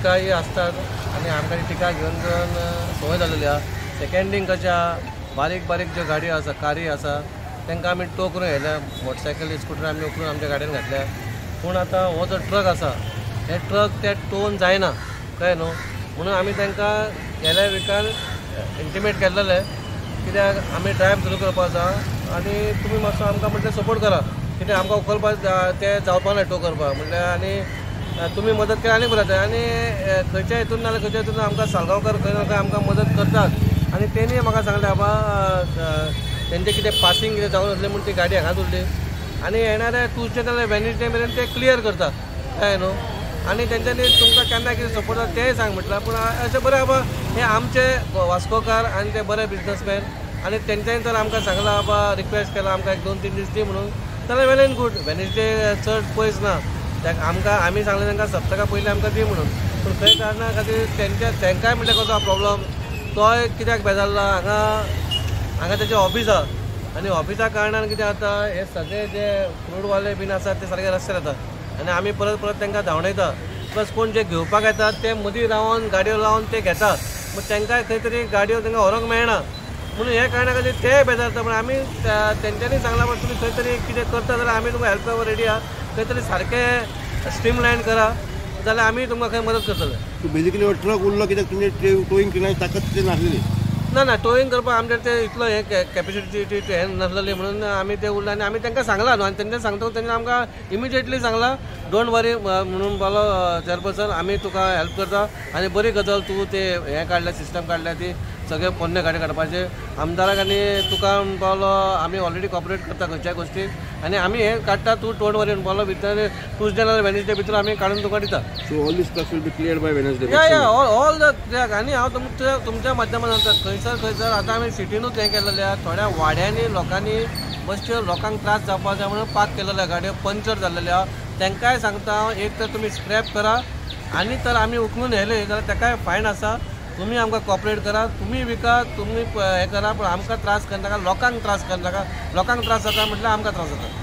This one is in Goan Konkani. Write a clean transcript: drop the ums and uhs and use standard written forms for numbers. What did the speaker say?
टिकाय आसतात आनी आमकां ती टिका घेवन घेवन संवय जालेली आहा. सेकेंड थींग कशें आहा, बारीक बारीक ज्यो गाडयो आसा, कारी आसा, तांकां आमी टो करून व्हेल्या, मोटरसायकली स्कुटर आमी उखलून आमच्या गाडयेन घातल्या. पूण आतां हो जो ट्रक आसा, हे ट्रक ते टोन जायना, कळ्ळें न्हू. म्हणून आमी तांकां गेल्या विकार इंटिमेट केल्लेलें, कित्याक आमी ड्रायव्ह सुरू करपा आसा आनी तुमी मातसो आमकां म्हटल्यार सपोर्ट करा, कित्याक आमकां उखलपाक तें जावपा ना टो करपाक म्हटल्यार, आनी तुमी मदत केल्यार आनी बरें जाता. आनी खंयच्या हितून नाल्यार खंयच्या हितून आमकां सालगांवकार खंय ना खंय आमकां मदत करतात. आनी तेणी म्हाका सांगलें बाबा तेंचें कितें पासींग कितें जावन आसलें म्हूण ती गाडी हांगाच उरली आनी येणारे ट्युजडे नाल्यार वेनसडे मेरेन ते क्लियर करता, कळ्ळें न्हू. आनी तेंच्यांनी तुमकां केन्ना कितें सपोर्ट जाता तेंय सांग म्हटलां. पूण अशें बरें बाबा हे आमचे वास्कोकार आनी ते बरे बिजनसमॅन आनी तेंच्यांनी तर आमकां सांगलां बाबा, रिक्वेस्ट केला आमकां एक 2-3 दीस दी म्हणून, जाल्यार वेल एंड गूड. वेनसडे चड पयस ना, आमकां आमी सांगलें तांकां सप्तका पयलीं आमकां दी म्हणून. पूण खंय कारणा खातीर तेंच्या तांकांय म्हटल्यार कसो प्रॉब्लम, तोय कित्याक बेजारला, हांगा हांगा तेचें ऑफीस आहा आनी ऑफिसा कारणान कितें जाता, हे सगळे जे क्रूडवाले बीन आसात ते सारके रस्त्यार येतात आनी आमी परत परत तांकां धांवडयता. प्लस कोण जे घेवपाक येतात ते मदीं रावन गाडयो लावन ते घेतात, मग तांकां खंय तरी गाडयो तांकां व्हरूंक मेळना, म्हणून हे कारणा खातीर तेय बेजारता. पण आमी तेंच्यांनी सांगलां पण तुमी खंय तरी कितें करता जाल्यार आमी तुमकां हेल्प करपाक रेडी आहा, खंय तरी सारकें स्ट्रीमलायन करा जाल्यार आमी तुमकां खंय मदत करतले. सो बेजिकली ट्रक उरलो कित्याक तुमचे टोईंग करण्याची ताकद ते नासलेली? ना ना, टोईंग करपाक आमचे ते इतलो हे कॅपेसिटी हे नासलेली म्हणून आमी ते उरले. आनी आमी तांकां सांगलां न्हू, आनी तेंच्यांनी सांगता तेंच्यांनी आमकां इमिजिएटली सांगलां don't वरी म्हणून पावलो चेअरपर्सन, आमी तुका हेल्प करता आनी बरी गजाल तूं ते हें काडल्या, सिस्टम काडल्या ती सगळे पोन्ने गाडी काडपाचे. आमदाराक आनी तुका पावलो आमी ऑलरेडी कॉपरेट करता खंयच्याय गोश्टीक आनी आमी हें काडटा, तूं don't वरी म्हणून पावलो भितर ट्युजडे नाल्यार वेनसडे भितर आमी काडून तुका दिता. So all these trucks will be cleared by Wednesday? Yeah yeah, all the truck. आनी हांव तुमच्या तुमच्या माध्यमांत सांगता, खंयसर खंयसर आतां आमी सिटीनूच हें केलेलें आहा, थोड्या वाड्यांनी लोकांनी बसच्यो लोकांक त्रास जावपाक जाय म्हणून पार्क केलेले गाडयो पंक्चर जाल्लेल्यो आहा, तांकांय सांगता हांव एक तर तुमी स्क्रॅप करा आनी तर आमी उखलून व्हेले जाल्यार ताकाय फायन आसा, तुमी आमकां कॉपरेट करा, तुमी विका, तुमी हें करा, पूण आमकां त्रास करनाका, लोकांक त्रास करनाका. लोकांक त्रास जाता म्हटल्यार आमकां त्रास जाता.